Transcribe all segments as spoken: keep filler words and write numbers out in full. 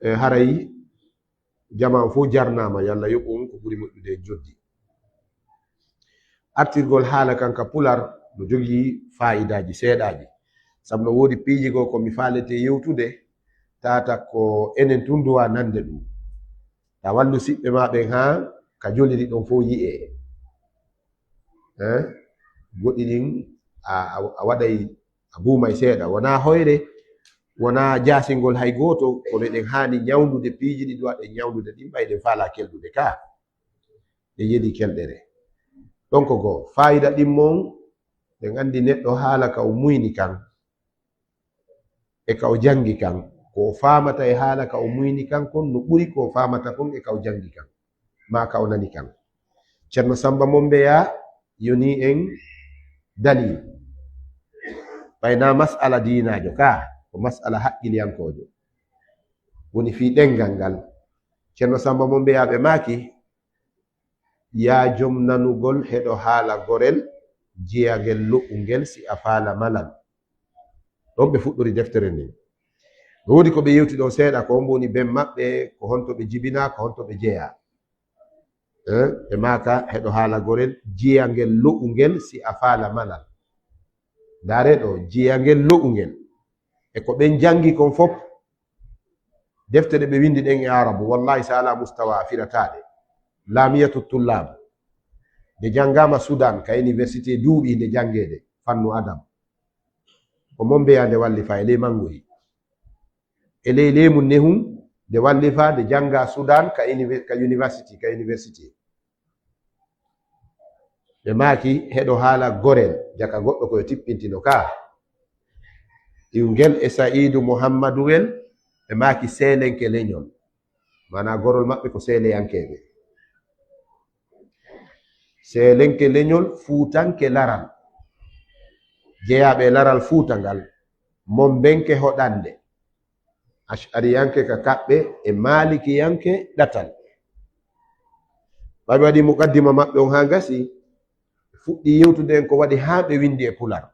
E haray jamaa on fof jarnaama, yo Allah yoɓu on ko ɓuri moƴƴude e joddi. Artirgol haala kan ka pular no jogii faayidaaji seeɗaaji, sabu no woodi piiji goo ko mi faalete yewtude, tata ko enen tun duwa nande ɗum. Ta wallu siɓɓe ma ɓen haa ka joliri ɗon fof yi'ee. Eh? Goɗɗi ɗin a, a, a waɗay, a buumay seeɗa. Wonaa hoyre, wonaa jaasingol hay gooto, kono eɗen haani ñawndude piiji ɗi duwa ɗen ñawndude ɗin, ɓay ɗen faalaa kelɗude ka. Ɗe yeli kelɗere. Ɗon ko goo, faayida ɗimmo on, ɗen anndi neɗɗo haala ka o muyni kan, e ka o janngi kan, ko o faamata e haala ka o muyni kan kon no ɓuri ko o faamata kon e ka o janngi kan, maa ka o nani kan. Ceerno Sammba Mombeya yoni en dalil. Ɓay na mas'ala diinaajo ka, ko mas'ala haqqiliyankoojo. Woni fii ɗenngal ngal. Ceerno Sammba Mombeya ɓe maaki, yaa jom nanugol heɗo haala gorel, jeyangel lo'ungel si a faala malal. Ɗon ɓe fuɗɗori deftere nden. No woodi ko ɓe yewti ɗon seeɗa, ko hombo woni ben maɓɓe, ko honto ɓe jibinaa, ko honto ɓe jeyaa. Eh, ɓe maaka heɗo haala gorel, jeyangel lo'ungel si a faala malal. Ndaaree ɗoo, jeyangel lo'ungel. E ko ɓen janngi kon fof, defte ɗe ɓe winndi ɗen e Arabu, wallahi, so alaa mustawa a firataa ɗe. Laamiyatu Tullaab, nde janngaama Sudan ka université, duuɓi nde janngeede, fannu adab. Ko Mombeya nde wallifa e ley Mangoyi. E ley leemu Nehun nde wallifa, nde janngaa Sudan ka univer-, ka university, ka université. Ɓe maaki heɗo haala gorel, jaka goɗɗo ko yo tippintino ka. Iwngel e Sa'iidu Muhammaduwel, ɓe maaki seelenke leñol. Maanaa gorol maɓɓe ko seeleyankeeɓe. Seelenke leñol, fuutanke laral. Jeyaaɓe e laral Fuuta ngal, Mombenke hoɗannde. Ash'ariyanke ka kaɓɓe e Maalikiyanke ɗatal. Ɓay ɓe waɗi muqaddima maɓɓe on haa gasi, fuɗɗi yewtude en ko waɗi haa ɓe winndi e pular.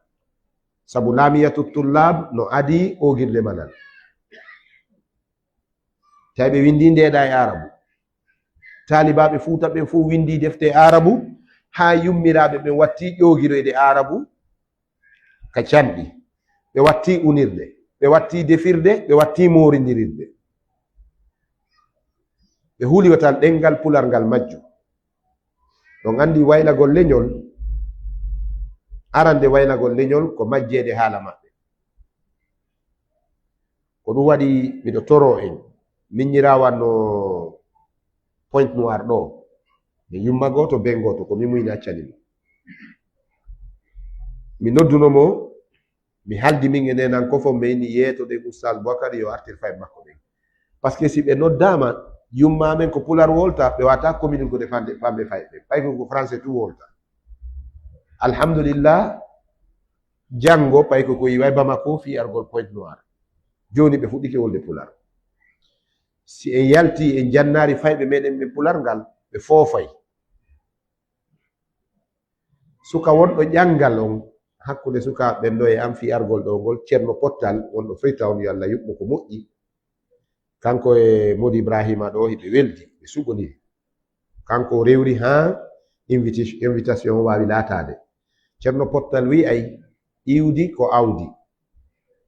Sabu Laamiyatu Tullaab no adii oogirde malal. Tawi ɓe winndi ndeeɗa e Arabu. Taalibaaɓe Fuuta ɓen fof winndi defte e Arabu, haa yummiraaɓe ɓen watti ƴoogiroyde Arabu ka canɗi. Ɓe watti unirde, ɓe watti defirde, ɓe watti moorindirirde. Ɓe huli watal ɗenngal pular ngal majju. Ɗon anndi waylagol leñol, arande waylagol leñol ko majjeede haala maɓɓe. Ko ɗum waɗi miɗo toroo en, miññiraawo an no Pointe Noire ɗoo, mi yumma gooto, ben gooto, ko mi muyni accani mo. Mi nodduno mo, mi haldi min e neenan ko fof, mi inni yeeto ɗen Oustaz Boakary yo artir fayɓe makko ɓen. Parce que si ɓe noddaama, yumma amen ko pular wolta, ɓe wata communiquer de fande, famɓe fayɓe. Ɓay ko, ko français tu wolta. Alhamdulillah, janngo, ɓay ko, ko yiway Bamako fii argol Pointe Noire. Jooni ɓe fuɗɗike wolde pular. Si en yalti, en jannaari fayɓe meɗen ɓe pular ngal, ɓe foofay. Suka wonɗo ƴanngal on, hakkunde sukaaɓe ɓen ɗo e am fii argol ɗo ngol, Ceerno Pottal, wonɗo Freetown, yo Allah yuɓ mo ko moƴƴi. Kanko e Modi Ibrahima ɗo, hiɓe weldi, ɓe suɓondiri. Kanko o rewri haa inviti-, invitation o waawi laataade. Ceerno Pottal wi'ay, iwdi ko awdi.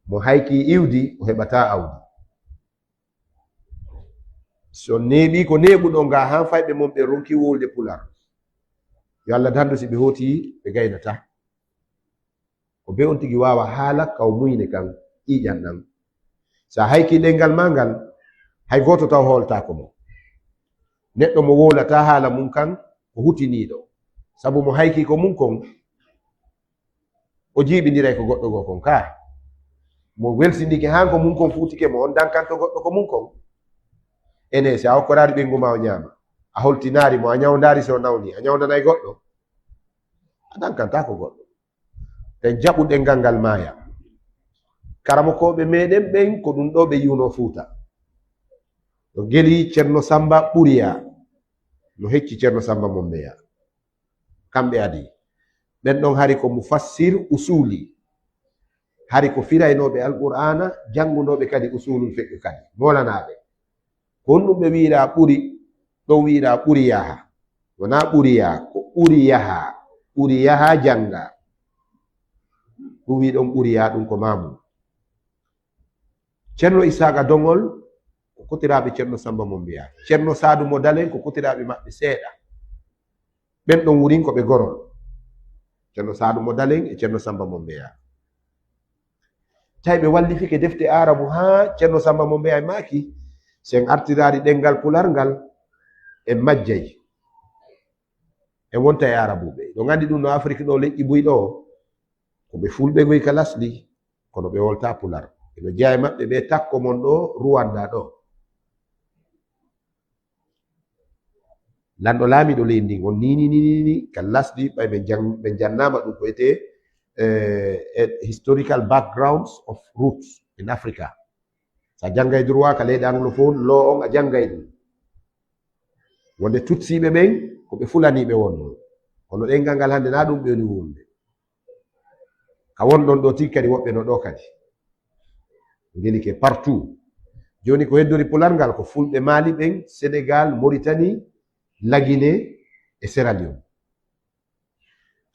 Mo hayki iwdi, o heɓataa awdi. So neeɓii ko neeɓuɗon ga, haa fayɓe mon ɓe ronki wolde pular. Yo Allah dandu si ɓe hooti, ɓe gaynataa. Ko be on tigi waawa haala ka o muyni kan, ƴiiƴan ɗan. Sa hayki ɗenngal maa ngal, hay gooto taw hooltaako mo. Neɗɗo mo wowlataa haala mun kan, ko hutiniiɗo. Sabu mo hayki ko mun kon, o jiiɓindiray ko goɗɗo goo kon kaa. Mo welsindike haa ko mun kon fuutike mo, on dankanto goɗɗo ko mun kon. Ene, si a okkoraari ɓeyngu maa o ñaama, a holtinaari mo, a ñawndaari si o nawni, a ñawndanay goɗɗo? A dankantaako goɗɗo. Ɗen jaɓu ɗenngal ngal maaya. Karamokooɓe meɗen ɓen, ko ɗum ɗo ɓe yiwno Fuuta. No geli Ceerno Sammba Ɓuriya, no hecci Ceerno Sammba Mombeya. Kamɓe adi. Ɓen ɗon hari ko mufassir usuli. Hari ko firaynooɓe Alqur'aana, janngunooɓe kadi usulul fiqh kadi. Moolanaaɓe. Ko honɗum ɓe wi'ira ɓuri, ɗon wi'ira ɓuri yaha? Wonaa ɓuri yaha, ko ɓuri yaha. Ɓuri yaha jannga. Ɗum wi ɗon ɓuri yaha, ɗum ko maamu. Ceerno Isaaqa Doŋol ko kotiraaɓe Ceerno Sammba Mommbeya. Ceerno Saadu Modalen ko kotiraaɓe maɓɓe seeɗa. Ɓen ɗon wurin ko ɓe Gorol. Ceerno Saadu Modalen e Ceerno Sammba Mommbeya. Tawi ɓe wallifike defte Aarabu haa Ceerno Sammba Mommbeya e maaki, si en artiraali ɗemngal Pular ngal, en majjay. En wonta e Aarabuuɓe. Ɗon anndi ɗum no Afrik ɗo, leƴƴi buy ɗo, ko ɓe Fulɓe goy ka lasli, kono ɓe wolta Pular. Ɓe jeya e maɓɓe ɓe takko mon ɗo, Ruwanda ɗo. Lanɗo laamiiɗo leydi ndin won ni, ni, ni, ni, ni, ka lasli, ɓay ɓe jan-, ɓe jannaama ɗum ko etee, eh, eh, historical backgrounds of roots in Africa. Sa janngay droit ka leyɗe anglophone, law on a janngay ɗum. Wonde Tutsiiɓe ɓen, ko ɓe Fulaniiɓe wonno. Kono ɗemngal ngal hannde na ɗum ɓe woni wulde. Ka won ɗon ɗo tigi kadi woɓɓe no ɗo kadi. Ngeli ke partout. Jooni ko heddori Pular ngal ko Fulɓe Mali ɓen, Senegal, Mauritanie, Lagine e Sierra Leone.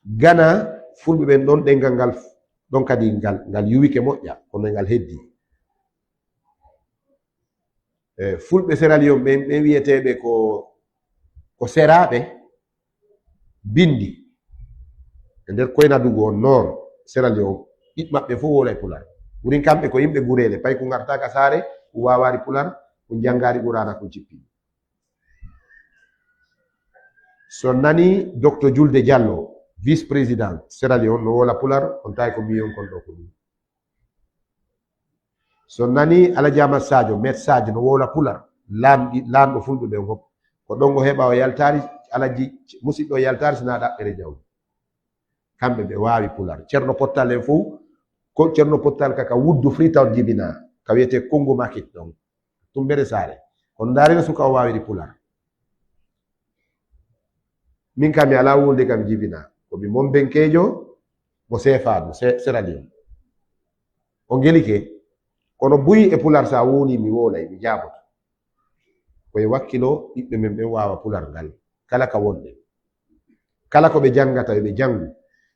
Gana, Fulɓe ɓen ɗon ɗemngal ngal, ɗon kadi ngal, ngal yuwike moƴƴa, kono ngal heddi. E, Fulɓe Sierra Leone ɓen, ɓen wi'eteeɓe ko, ko Seraaɓe, binndi e nder Koynadugu on Noor Sierra Leone, ɓiɓɓe maɓɓe fof wolay Pular. Wurin kamɓe ko yimɓe gureele, pay ko ngarta ka saare, ko waawaali Pular, ko njanngaali Quraana, ko jippini. So nani Docteur Julde Diallo, vice-président Sierra Leone, no woola Pular, on tawi ko miyon kon ɗo ko ɗum. So nani Alaji Amat Sadio, Maître Sadio, no woola Pular, laamɗi-, laamɗo Fulɓe ɓen fof, ko ɗon o heɓa, o yaltaari, Alaji, musidɗo, o yaltaari, sinaa ɗaɓɓere jawdi. Kamɓe ɓe waawi Pular. Ceerno Pottal en fof, ko Ceerno Pottal ka, ka Wuddu Freetown jibinaa, ka wiyetee Kongo Market ɗon. Tumbere Saare. Kono ndaarina suka o waawiri Pular. Min kam mi alaa wulde kam jibinaa. Ko mi Mombenkeejo, mo seefaandu, se-, Sierra Leone. O ngelike, kono buy e Pular sa wowli mi wowlay, mi jaaboto. Ko e wakkilo ɓiɓɓe men ɓen waawa Pular ngal, kala ka wonɗen. Kala ko ɓe janngata, yo ɓe janngu.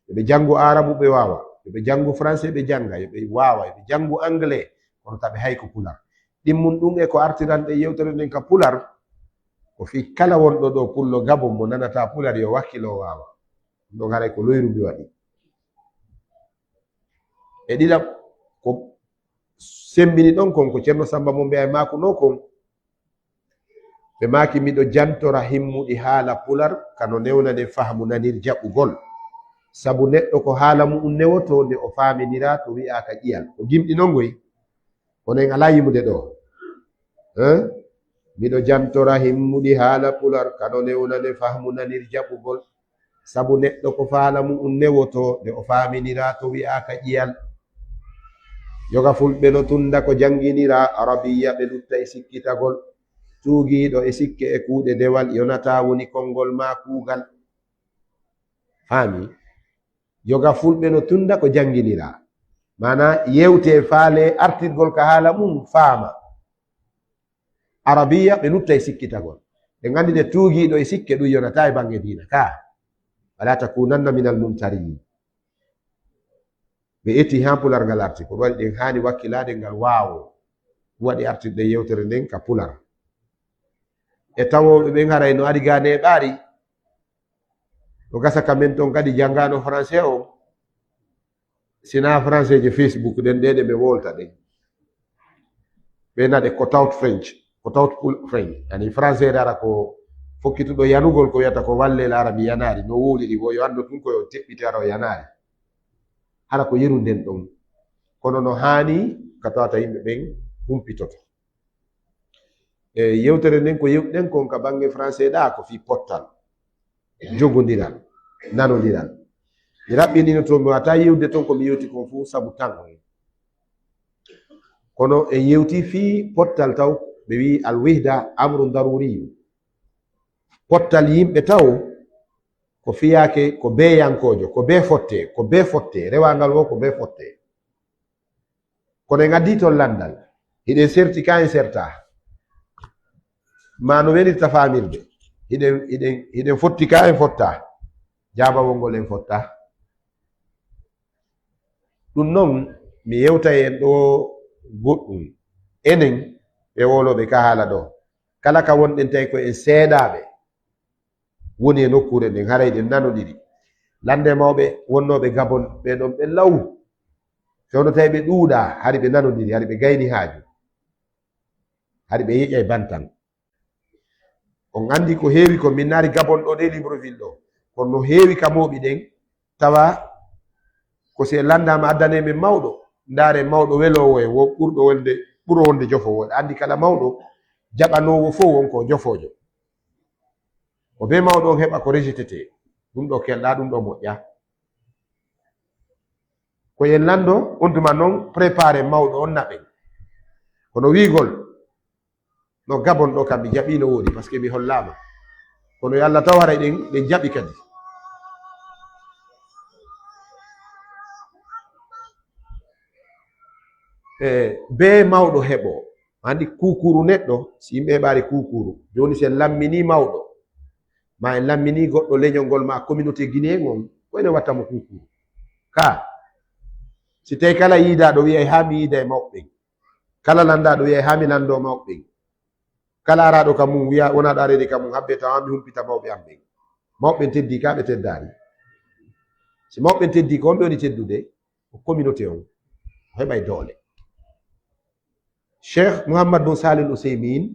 Yo ɓe janngu Aarabu, ɓe waawa. Yo ɓe janngu Français, ɓe jannga. Yo ɓe waawa. Yo ɓe janngu Anglais, kono taɓe hay ko Pular. Ɗimmun ɗum e ko artiranɗe yewtere nden ka Pular, ko fii kala wonɗo ɗo Pullo Gabon mo nanata Pular, yo wakkilo waawa. Ɗum ɗon haray ko loyru mi waɗi. E ɗiɗaɓ, ko semmbini ɗon kon, ko Ceerno Sammba Mommbeya e maakunoo kon, ɓe maaki, miɗo jantora himmuɗi haala Pular, ka no newnane fahmu nanir jaɓugol. Sabu neɗɗo ko haala mu'un newotoo nde o faaminiraa, to wi'aaka ƴiyal. Ko gimɗi non ngoy, kono en alaa yimude ɗo. Eh? Miɗo jantora himmuɗi haala Pular, ka no newnane fahmu nanir jaɓugol. Sabu neɗɗo ko faala mu'un newotoo, nde o faaminiraa, to wi'aaka ƴiyal. Yoga Fulɓe no tunda ko jannginiraa, Arabiya ɓe lutta e sikkitagol. Tuugiiɗo e sikke e kuuɗe dewal, yonataa woni konngol maa kuugal. Faami? Yoga Fulɓe no tunda ko jannginiraa. Maanaa yewtee, faalee artirgol ka haala mum, faama. Arabiya ɓe lutta e sikkitagol. Ɓe nganndi nde tuugiiɗo e sikke ɗum yonataa e bannge diina. Ka, "Wala takunanna minal mumtariyin." Ɓe eti haa Pular ngal arti. Ko ɗum waɗi ɗen haani wakkilaade ngal waawo. Ɗum waɗi artirde yewtere nden ka Pular. E tawooɓe ɓen haray no ari gaa neeɓaari. No gasa ka men ton kadi janngaano français o. Sinaa français je Facebook ɗen, ɗe, ɗe ɓe wolta ɗen. Ɓe naɗe cut out French, cut out Pul-, French. Yani français dara ko fokkituɗo yanugol ko wiyata ko walle laara mi yanaari, no wowliri wo yo anndo tun ko yo teɓɓite ara o yanaari. Hara ko yeru nden ɗon. Kono no haani ka tawata yimɓe ɓen humpitoto. E yewtere nden ko yewtuɗen kon ka bannge français ɗa ko fii pottal, jogondiral, nanondiral. Mi raɓɓinino to mi wata yewde ton ko mi yewti kon fof sabu tan. Kono en yewti fii pottal taw ɓe wi'i al wihda amru daruriyu. Pottal yimɓe taw ko fiyaake ko beeyankoojo, ko bee fotte, ko bee fotte, rewaangal wo ko bee fotte. Kono en addi toon lanndal, hiɗen serti ka en sertaa. Ma no welirta faamirde, hiɗen, hiɗen, hiɗen fotti ka en fotta, jaabawol ngol en fotta. Ɗum noon, mi yewtay en ɗo goɗɗum. Enen ɓe wowlooɓe ka haala ɗo, kala ka wonɗen tawi ko en seedaaɓe woni e nokkuure nden, haray ɗen nanondiri. Lannde mawɓe wonnooɓe Gabon ɓe ɗon ɓe law. Fewndo tawi ɓe ɗuuɗaa, hari ɓe nanondiri, hari ɓe gayni haaju, hari ɓe yeƴay bantan. On anndi ko heewi ko min naari Gabon ɗo ɗe Libreville ɗo, kono no heewi ka mooɓi ɗen, tawa ko si en lanndaama addanee men mawɗo, ndaare mawɗo weloowo en, wo ɓurɗo wonde, ɓuro wonde jofoowo. Anndi kala mawɗo jaɓanoowo fof won ko jofoojo. O bee mawɗo on heɓa ko rejetete. Ɗum ɗo kelɗaa, ɗum ɗo moƴƴa. Ko en lanndo, on tuma noon préparé mawɗo on naɓen. Kono wiigol, no Gabon ɗo kam mi jaɓi no woodi, parce que mi hollaama. Kono yo Allah taw haray ɗen, ɗen jaɓi kadi. E, bee mawɗo heɓo. Anndi kuukuru neɗɗo, si yimɓe heɓaari kuukuru. Jooni si en lamminii mawɗo, ma en lamminii goɗɗo leñol ngol ma communauté guinéen on, ko enen watta mo kuukuru. Ka, si tawi kala yiidaaɗo wiyay haa mi yiida e mawɓe ɓen. Kala lanndaaɗo wiyay haa mi lanndoo mawɓe ɓen. Kala araaɗo ka mum wiya, wonaaɗo areede ka mum, habbe tawa mi humpita mawɓe am ɓen. Mawɓe ɓen teddii ka ɓe teddaani. Si mawɓe ɓen teddii ko on ɓe woni teddude, ko communauté on. O heɓay doole. Cheikh Mouhammad Bun Salih Al Uthaymin,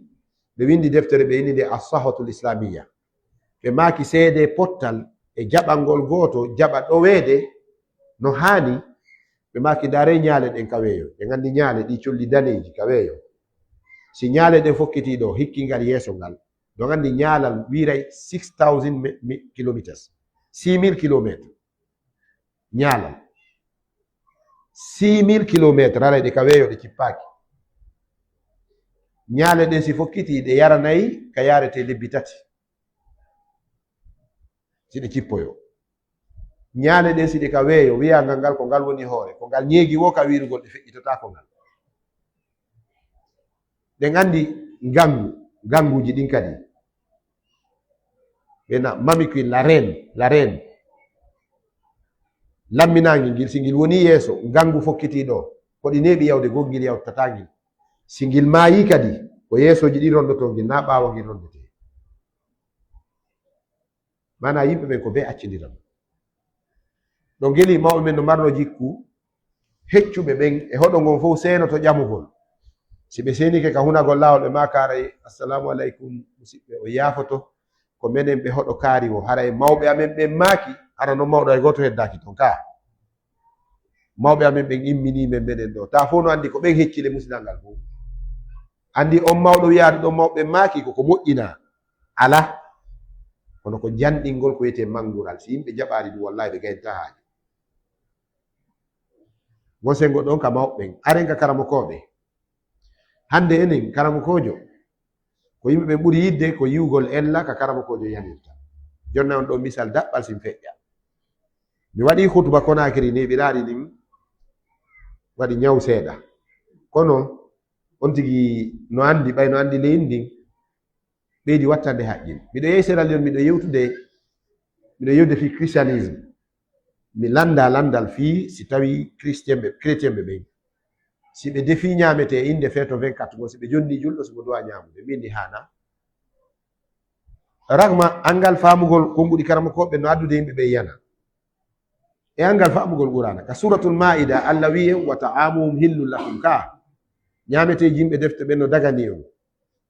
ɓe winndi deftere ɓe inni nde As-Sahwatul Islamiyya. Ɓe maaki seedee pottal e jaɓangol gooto jaɓa ɗoweede no haani. Ɓe maaki ndaaree ñaale ɗen ka weeyo. Ɓe nganndi ñaale ɗi colli daneeji ka weeyo. Si ñaale ɗen fokkitii ɗo, hikki ngal yeeso ngal, ɗo nganndi ñaalal wiiray six thousand mi-, mi-, kilometers, six mille kilomètres. Ñaalal six mille kilomètres, aray ɗe ka weeyo ɗe cippaaki. Ñaale ɗen si fokkitii ɗe yaranay ka yaretee lebbi tati. Si ɗe cippoyo. Ñaale ɗen si ɗe ka weeyo, wiyangal ngal ko ngal woni hoore, ko ngal ñeegi wo ka wiirugol ɗe feƴƴitotaako ngal. Ɗen anndi ngangu, nganguuji ɗin kadi. Ɓe na mami kuin la reine, la reine. Lamminaange ngil, si ngil woni yeeso, ngangu fokkitii ɗo, ko ɗi neeɓi yawde goo ngil yawtataa ngil. Si ngil maayii kadi, ko yeesooji ɗin rondotoo ngil, naa ɓaawo ngil rondetee. Maanaa yimɓe ɓen ko bee accindiral. Ɗo ngeli mawɓe men no marno jikku, heccuɓe ɓen e hoɗo ngon fof seenoto ƴamugol. Si ɓe seenike ka hunagol laawol, ɓe maaka haray, "Assalamu aleykum, musiɓɓe, on yaafoto, ko menen ɓe hoɗo kaari woo." Haray mawɓe amen ɓen maaki, hara non mawɗo hay gooto heddaaki ton ka. Mawɓe amen ɓen imminii men menen ɗo. Taa fof no anndi ko ɓen hecci le musidal ngal fof. Anndi on mawɗo wiyaaɗo ɗon mawɓe maaki ko ko moƴƴinaa. Alaa. Kono ko janɗingol ko wiyetee manngural. Si yimɓe jaɓaali ɗum, wallaahi ɓe gayntaa haaje. Won senngo ɗon ka mawɓe ɓen. Aren ka karamokooɓe. Hannde enen karamokoojo, ko yimɓe ɓen ɓuri yiɗde ko yi'ugol ella ka karamokoojo yanirta. Jonna on ɗo misal daɓɓal sin feƴƴa. Mi waɗii hutuba Konaakiri neeɓiraaɗi ɗin, waɗi ñaw seeɗa. Kono on tigi no anndi, ɓay no anndi leydi ndin, ɓeydi wattande haqqil. Miɗo yehi Sierra Leone, miɗo yewtude, miɗo yewtude fii christianisme. Mi lannda lanndal fii si tawii christienɓe, chrétienɓe ɓen, si ɓe defii ñaametee innde feeto vingt-quatre ngo, si ɓe jonnii julɗo, si mo duwaa ñaamude. Min ndi haanaa. Ragma anngal faamugol konnguɗi karamokooɓe no addude yimɓe ɓe yana. E anngal faamugol Quraana. Ka Suuratul Maa'ida, Allah wi'i en, "Wa ta'amuhum hillun lakum." Ka, ñaameteeji yimɓe defte ɓen no daganii on.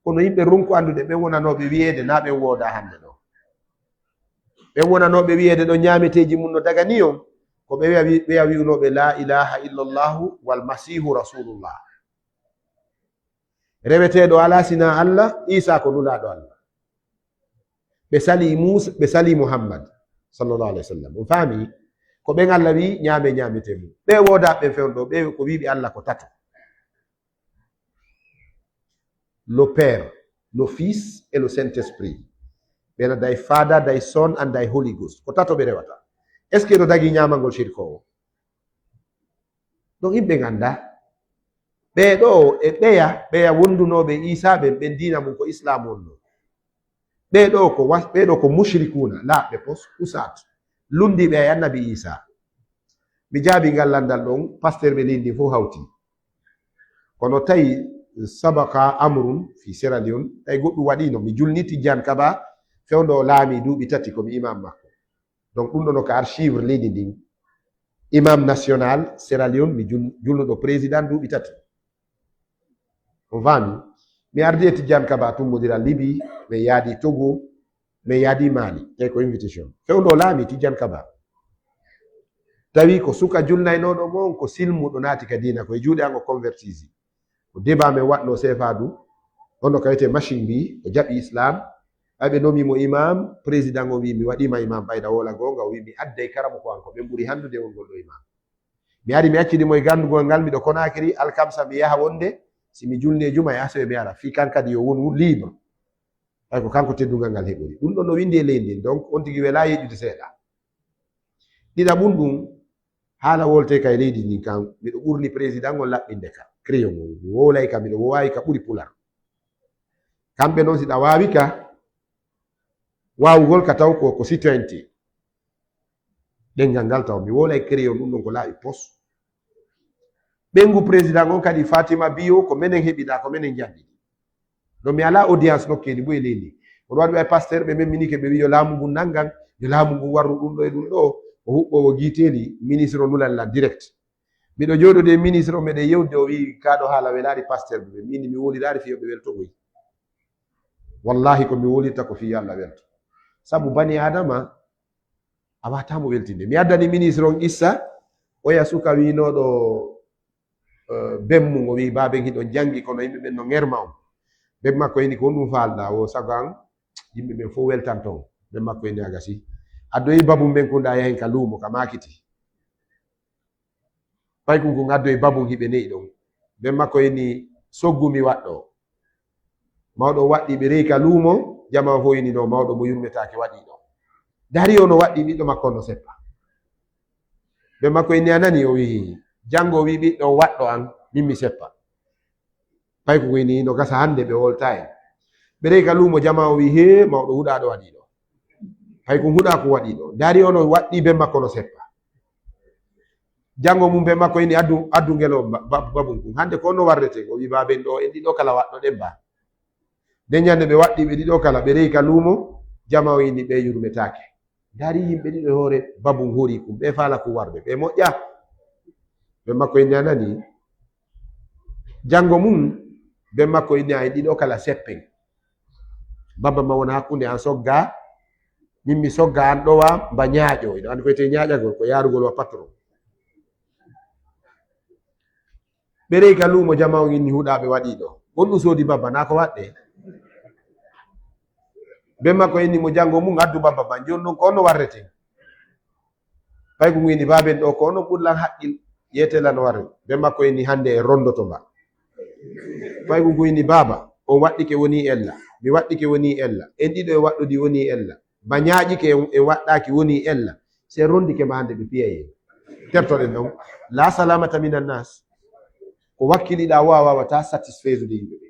Kono yimɓe ronku anndude, ɓen wonanooɓe wi'eede, naa ɓen woodaa hannde ɗo. Ɓen wonanooɓe wi'eede ɗo ñaameteeji mum no daganii on, ko ɓe wi'a wi-, ɓe wi'a wi'unooɓe, "Laa ilaaha illallahu wal masiihu rasuulullah." Reweteeɗo alaa sinaa Allah, Iisaa ko nulaaɗo Allah. Ɓe salii Muusa, ɓe salii Muhammad, sallallahu alayhi wa sallam. On faami? Ko ɓen Allah wi'i, "Ñaamee ñaametee mum." Ɓe woodaa ɓen fewndo, ɓe ko wi'i ɓe Allah ko tato. Le Père, le Fils et le Saint-Esprit. Ɓe na thy Father, thy Son and thy Holy Ghost. Ko tato ɓe rewata. Est-ce que no dagii ñaamangol shirkoowo? Donc yimɓe ngannda. Ɓee ɗoo e ɓeya, ɓeya wondunooɓe Iisaa ɓen, ɓen diina mum ko Islaamu wonnoo. Ɓee ɗoo ko wa-, ɓee ɗoo ko mushrikuuna, laaɓɓe pos, usaat. Lunndiiɓe e Annabi Iisaa. Mi jaabii ngal lanndal ɗon, pasteur ɓe leydi ndin fof hawti. Kono tawi sabaka amrun fi Sierra Leone, tawi goɗɗum waɗiino. Mi julni Tijjaan Kaba, fewndo o laamii duuɓi tati, ko mi imaam makko. Donc ɗum ɗono ko archive leydi ndin. Imam national Sierra Leone, mi jul-, julnuɗo président duuɓi tati. On faami? Mi ardi e Tijjaan Kaba tummbondiral Libi, min yaadi Togo, min yaadi Mali, tawi ko invitation. Fewndo o laamii Tijjaan Kaba. Tawi ko suka julnaynooɗo mo on, ko silmuɗo naati ka diina, ko e juuɗe an o convertisi. Ko débat min waɗno seefaadu, hono ka wiyetee machine mbi, o jaɓi Islam. Ɓay ɓe nomi mo imam, président o wi, "Mi waɗima imam, ɓayda wola goonga." O wi, "Mi adday karamoko an, ko ɓen ɓuri hanndude e on ngol ɗo imam." Mi ari, mi accidi mo e ganndugol ngal, miɗo Conakry, alkamsa mi yaha wonde, si mi julni e juma, yaha so mi ara. Fii kan kadi yo wonu libre. Ɓay ko kanko teddungal ngal heɓori. Ɗum ɗon no winndi e leydi ndin, donc on tigi welaa yeƴƴude seeɗa. Ɗiɗaɓun ɗum, haala woltee ka e leydi ndin kan, miɗo ɓurni président on laɓɓinde ka, crayon on. Mi wowlay ka, miɗo wowawi ka ɓuri pular. Kamɓe noon, si ɗa waawi ka, waawugol ka taw ko, ko citoyenneté. Ɗenngal ngal taw, mi wowlay crayon ɗum ɗon ko laaɓi pos. Ɓeyngu président on kadi, Fatima Bio, ko menen heɓiɗaa, ko menen njanɗini. No mi alaa audience nokkeeli mbo e leydi. Kono waɗi ɓay pasteur ɓe memminike, ɓe wi yo laamu ngun nanngan, yo laamu ngun warru ɗum ɗo e ɗum ɗo. O huɓɓoowo giiteeli, ministre o nulani lan direct. Miɗo jooɗodi e ministre o, meɗen yewde, o wi, "Kaa ɗo haala welaali pasteur ɓe." Min mi woliraali fii yo ɓe weltogoy. Wallahi ko mi wolirta ko fii yo Allah welto. Sabu bani Adama, a waata mo weltinde. Mi addani ministre on qissa, oya suka wiinooɗo, eh, ben mum, o wi, "Baaben hiɗon janngi, kono yimɓe ɓen no ŋerma on." Ben makko ini, "Ko honɗum faalɗaa?" O, "Sago an, yimɓe ɓen fof weltanto on." Ben makko ini, "A gasi." Addoyi babun ɓen kun ɗa yahin ka luumo, ka maakiti. Paykun kun addoyi babun hiɓe ne'i ɗon. Ben makko ini, "Soggu mi waɗɗo." Mawɗo waɗɗi ɓe reyi ka luumo, jamaa fof ini, "No, mawɗo mo yurmetaake waɗi ɗo." Dari o no waɗɗi ɓiɗɗo makko no seppa. Ben makko ini, "A nani?" O wi'i, "Janngo o wi'i ɓiɗɗo waɗɗo an, min mi seppa." Paykun ini, "No gasa hannde ɓe wolta en." Ɓe reyi ka luumo, jamaa o wi'i, "Hee, mawɗo huɗaaɗo waɗi ɗo." Paykun huɗaaku waɗi ɗo. Dari o no waɗɗi ben makko no seppa. Janngo mum ben makko ini, "Addu, addu ngel o ba-, ba-, babun kun. Hannde ko no warreten?" O wi'i, "Baaben ɗo, en ɗiɗo kala waɗɗo ɗen ba." Den ñande ɓe waɗɗi ɓe ɗiɗo kala, ɓe reyi ka luumo, jamaa o ini ɓe yurmetaake. Dari yimɓe ɗiɗo e hoore babun hori kun, ɓe faala kun warde, ɓe moƴƴa. Ben makko ini, "A nani?" Janngo mum, ben makko ini, "A en ɗiɗo kala seppen. Baba ma wona hakkunde an sogga, min mi sogga an ɗowa, mba ñaaƴo." Iɗo anndi ko wiyetee ñaaƴagol, ko yaarugol wa patron. Ɓe reyi ka luumo, jamaa on inni huɗaaɓe waɗi ɗo. Honɗum soodi baba, naa ko waɗɗee? Ben makko inni mo janngo mum addu baba ban. Jooni non ko honno warreten? Paykun ngu inni baaben ɗo ko onon ɓuri lan haqqil, yeetee lan warre. Ben makko inni hannde en ronndoto mba. Paykun ngu inni baaba, on waɗɗike woni ella. Mi waɗɗike woni ella. En ɗiɗo e waɗɗudi woni ella. Ba ñaaƴike en, en waɗɗaaki woni ella. Si en ronndike mba hannde ɓe piyay en. Tertoɗen ɗon. La salamata minan nas. Ko wakkiliɗaa wo a waawataa satisfaisude yimɓe ɓe.